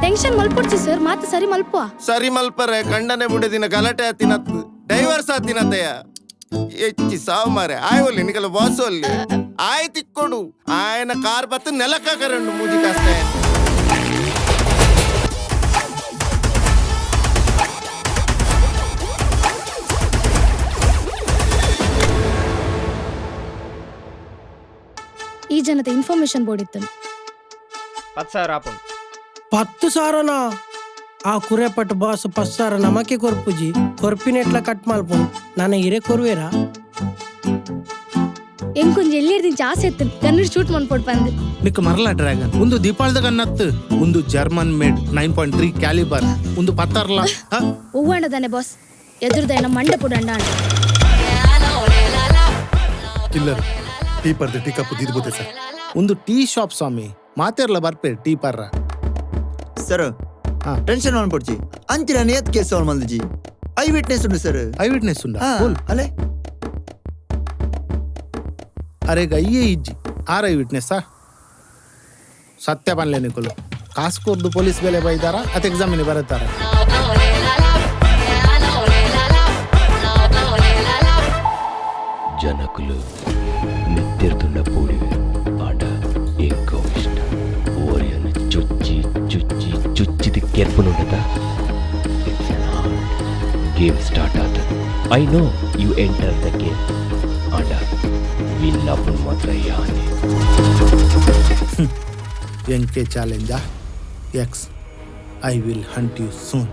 Tension ಮಲ್ಪೊಡ್ಚಿ sir, ಮಾತು ಸರಿ ಮಲ್ಪ. ಸರಿ ಮಲ್ಪರೆ ಕಂಡನೆ ಬುಡದಿನ ಗಲಾಟೆ ಆತಿನತ್ತು, ಡೈವರ್ಸ್ ಆತಿನತ್ತಯ್ಯ. ಹೆಚ್ಚಿ ಸಾವು ಮಾರೆ ಆಯ್ ಒಲ್ಲಿ ನಿಕಲ ಬಾಸ್ ಒಲ್ಲಿ ಆಯ್ ತಿಕ್ಕೊಡು ఆయన ಕಾರ್ ಬತ್ತು ನೆಲಕ್ಕಾಕರಂಡು ಮೂಜಿ ಕಾಸ್ತೆ. ಈ ಜನತೆ ಇನ್ಫಾರ್ಮೇಶನ್ ಬೋರ್ಡ್ ಇತ್ತು. 10,000 ಆಪುಂಡು. 10,000ನಾ? ಆ ಕುರೆಪಟ್ಟು ಬಾಸ್ 10,000 ನಮಕೆ ಕೊರ್ಪುಜಿ, ಕೊರ್ಪಿನೆಟ್ಲ ಕಟ್ ಮಲ್ಪುನು ನಾನು ಹಿರೇ ಕೊರುವೇರಾ? ಎಂಕೊಂಜಿ ಎಲ್ಲಿರ್ದಿಂಚ ಆಸೆ ಇತ್ತು ಕನ್ನಡ ಶೂಟ್ ಮನ್ಪೊಡ್ ಬಂದು. ನಿಕ್ ಮರಲ ಡ್ರ್ಯಾಗನ್ ಒಂದು ದೀಪಾಳದ ಗನ್ನತ್ತು, ಒಂದು ಜರ್ಮನ್ ಮೇಡ್ 9.3 ಕ್ಯಾಲಿಬರ್, ಒಂದು ಪತ್ತರ್ಲ. ಒವ್ವಾಂಡದಾನೆ ಬಾಸ್, ಎದುರ್ದೈನ ಮಂಡೆ ಪುಡಂಡ. ಕಿಲ್ಲರ್ ಟೀ ಪರ್ದು ಟೀ ಕಪ್ಪು ದೀದ್ಬೋತೆ ಸರ್. ಒಂದು ಟೀ ಶಾಪ್ ಸ್ವಾಮಿ, ಮಾತೇರ್ಲ ಬರ್ಪೆ ಟೀ ಪರ್ರ. ಸರ್. ಹಾ. ಟೆನ್ಷನ್ ಮಾಡ್ಕೊಡ್ಚಿ, ಅಂಚಿನ ನೇತ್ ಕೇಸ್ ಸಾಲ್ವ್ ಮಲ್ದಿಜಿ, ಐ ವಿಟ್ನೆಸ್ ಉಂಡು ಸರ್. ಐ ವಿಟ್ನೆಸ್ ಉಂಡ? ಹಾ. ಬೋಲ್. ಅಲೆ. ಅರೆ ಅಯ್ಯೇ ಇಜ್ಜಿ, ಆರ್ ಐ ವಿಟ್ನೆಸ್ಸಾ? ಸತ್ಯ ಪನ್ಲೆ, ನಿಕುಲು ಕಾಸು ಕೊರ್ದು ಪೊಲೀಸ್ ಬೆಲೆ ಬೈದಾರ ಅತ್ ಎಕ್ಸಾಮಿನ ಬರುತ್ತಾರೆ? ಜನಕುಲು ನೆತ್ತಿರ್ತುಂಡ ಪೂಡಿವೆ, ಆಂಡ ಎಂಕೋ ಇಷ್ಟ ಓರಿಯನ್ ಚುಚ್ಚಿ ಚುಚ್ಚಿ ಚುಚ್ಚಿದ ಕೆರ್ಪುನುಂಡದ. It's an art. Game start ಆತ. I know you enter the game, ಆಂಡ ವಿನ್ ಆಪುನ್ ಮಾತ್ರ ಯಾನೆ. ಎನ್ K ಚಾಲೆಂಜಾ? X, I will hunt you soon.